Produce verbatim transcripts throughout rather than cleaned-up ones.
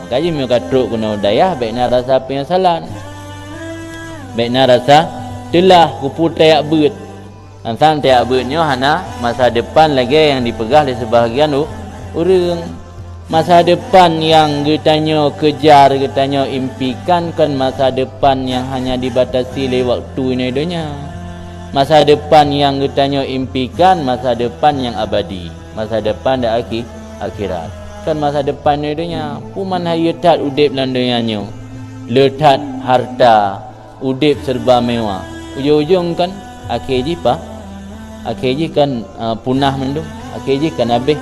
Kaji meunyoe ka trok keunoe dayah, bék na rasa penyesalan. Bék na rasa teulah kupu tayak beuet. Sang-sang tayak beuet nyoe hana masa depan lagée nyang dipeugah lé sibahagian u-, ureuëng. Masa depan nyang geutanyoe keujar, geutanyoe impikan kon masa depan nyang hanya dibatasi lé waktu inoe donya. Masa depan nyang geutanyoe impikan masa depan nyang abadi, masa depan di akhi-, akhirat. Kon masa depan inoe donya, peue man hayeu that udeb lam donya nyoe. Le that harta, udeb serba mewah. Ujong-ujong kan akhé jih pa-, akhé jih kan, ah, punah mandum, akhé jih kan habéh.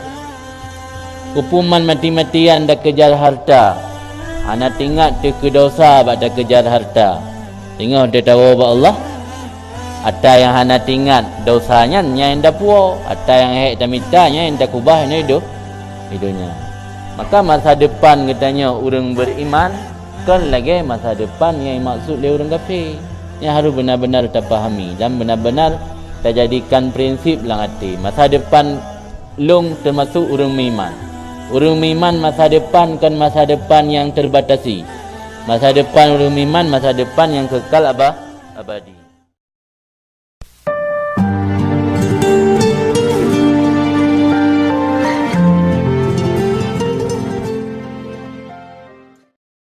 Peue man mati-matian takejar harta, hana teuingat teuh keu dosa bak takejar harta. Teungoh tatawoe bak Allah, ata nyang hana teuingat dosa nyan nyang tapuwoe, ata nyang hék tamita nyan nyang takubah inoe do-, di donya. Maka masa depan geutanyoe ureuëng beriman kon lagée masa depan nyang dimaksud lé ureuëng kafé. Nyan harôh beuna-beuna tapahami dan beuna-beuna tajadikan prinsip lam até. Masa depan lôn teumasok ureuëng meuiman. Ureuëng meuiman masa depan kon masa depan nyang teubatasi. Masa depan ureuëng meuiman masa depan nyang kekal aba-, abadi.